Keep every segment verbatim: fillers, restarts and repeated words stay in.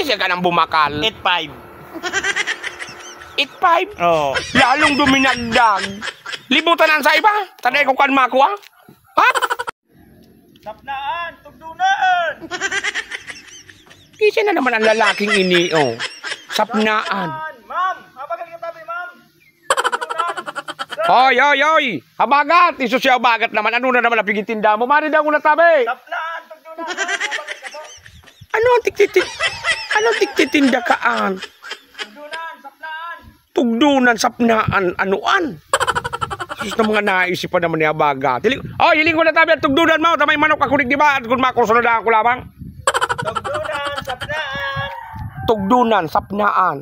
Siya ka nang bumakal. Eight five. Eight five? Oo. Lalong duminagdag. Libutan ang sa iba. Tanay ko kan makwa. Ha? Sapnaan, tugdunan! Isa na naman ang lalaking ini, oh. Sapnaan. Sapnaan. Ma'am, habagal ka tabi, ma'am. Tugdunan. Hoy, hoy, hoy! Habagat! Iso siya habagat naman. Ano na naman ang pigitinda mo? Mari daw muna tabi! Sapnaan, tugdunan. Habagal ka po. Ano ang tigtitin-, ano ang tigtitinda kaan? Tugdunan, sapnaan. Tugdunan, sapnaan, anuan? Sus, na mga naisip pa naman ni Abaga. Hiling, oh, hiling ko na tabi ang tugdunan mo. Tamay manok ako, di ba? At kung makusunod ako lamang. Tugdunan, sapnaan. Tugdunan, sapnaan.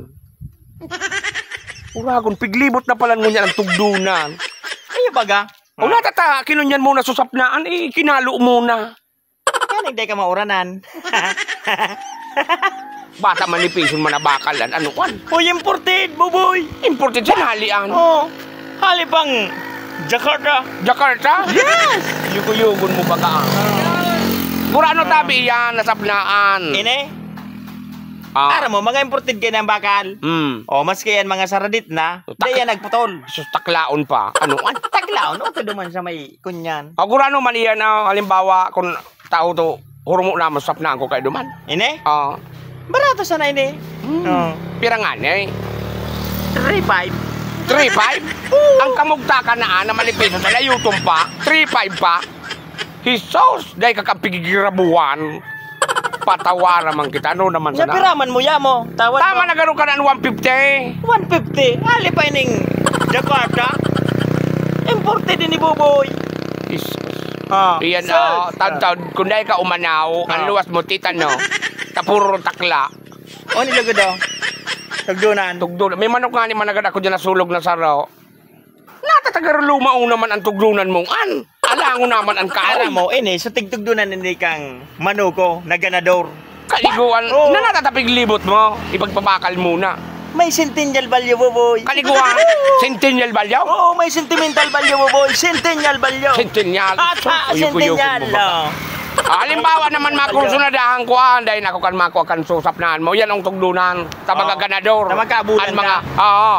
Uragon, piglibot na pala ngunyan ang tugdunan. Ay, Abaga. O, natata, kinunyan muna sa sapnaan, eh, kinalo muna. Yan, hindi ka mauranan. Bata manipison man na bakalan, ano kan? Uy, imported, Buboy! Imported sa halian. Oh, hali pang Jakarta. Jakarta? Yes! Yugo-yugon mo baga, ah. Gurano tabi yan, nasapnaan. Ini? Ah. Aram mo, mga imported kayo ng bakal. Mm. O, maski yan, mga saradit na, Utak. Di yan nagputol. Sus, taklaon pa. Ano kan? Taklaon, o, ito duman sa may kunyan. O, gurano man iyan, ah, halimbawa, kung tao to, hurumo na, masapnaan ko kayo duman. Ini? Oo. Barato sana ini. Hmm. Oo. Pira nga ni? Three five. Three five? Oo. Ang kamugtakan na, ah, na manipiso sa layutom pa, three five pa. Jesus, dai ka kapigigirabuhan. Patawara man kita, ano naman sana? Napiraman mo, ya mo. Tawad Tama mo. Na garo ka na one fifty. One fifty? Ali pa ining Jakarta. Imported ini, Buboy. Jesus. Ah. Iyan, Sus. Ah, tagtawd, kung dai ka umanaw, ang Ah. luwas mo, titano. Tapuro takla. O, nilugod, oh. Tugdunan. Tugdunan. May manok nga ni managad ako dyan nasulog na saro. Natatagar lumaw naman ang tugdunan mong an. Alangon naman ang kaon. Aram mo, ini, sa tigtugdunan, hindi kang manuko na ganador. Kaliguan, Oo. Na natatapig libot mo, ipagpabakal muna. May centennial value, Buboy. Kaliguan, centennial value? Oo, may sentimental value, Buboy. Centennial value. Centennial. At, ah, Uyog-uyog centennial, mo ba? Oh. Ah, halimbawa naman, Value. Makursunadahan ko, ah, dahil ako kan mako, kan susapnaan mo. Yan ang tugdunan. Tabaga Oo. ganador. Na magkaabulan Ang mga, ka. Oo.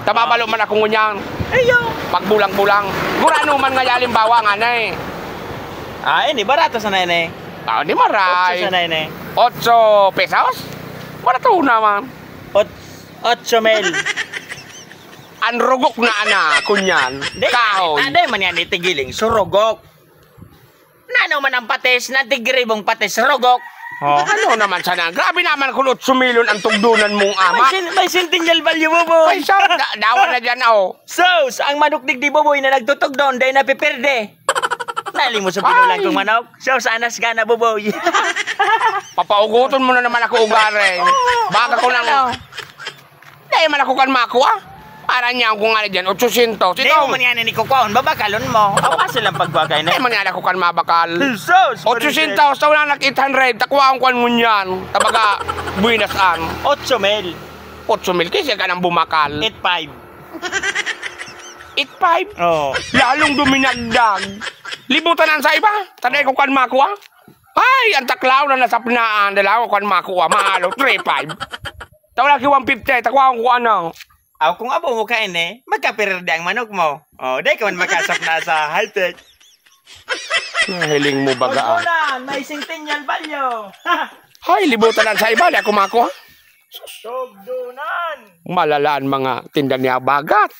Tababalo Oo. man ako ngunyan. Ayo. Pagbulang-bulang. Gurano man nga, halimbawa, nga na eh. Ah, ini, barato sana ini. Ah, di maray. Otso sana ini. Otso pesos? Barato naman. Ot-, otso mil. Ang rugok na ana, kunyan. Di, Kahoy. Ah, di man yan itigiling. Surugok. Nano man ang patis, natigribong patis, rugok. Oh. Ano naman sana? Grabe naman kung otso milyon ang tugdunan mong May ama. sin-, may centennial value, Buboy. Ay, sa, da-, dawa na dyan, oh. Sus, ang manok digdi, Buboy, na nagtutugdon, dahil napiperde. Nalimos sa binulang Ay. kong manok. Sus, anas gana, Buboy. Papauguton mo na naman ako, ugare. Baka ko lang, Ano? Dai man ako kan makua. Para niya kung nga na dyan, otsosyentos. Di Ito, mo man yan ni kukuhaon, babakalon mo. Awa silang pagwagay na. Dai man nga ako kan mabakal. Jesus! Otsosyentos, sa wala nag eight hundred, takuhaon ko ang ngunyan. Tabaga, buenas an. Otso mil. Otso mil, kasi ka nang bumakal. Eight five. Eight five? Oo. Lalong duminagdag. Libutan ang sa iba. Tanay ko kan makua. Ay, ang taklaw na nasapnaan. Dalawa ko kan makua. Mahalo, three five. Tawag lagi one fifty, takuha ko ano. Aw, kung abo mo kain eh, magkapirerde ang manok mo. Oh, dai ka man makasap na sa high-tech. Nahiling mo baga, ah. Pagkulan, may centennial value. Hay, libutan ang sa iba, di ako mako. Tugdunan. Malalaan mga tinda niya bagat.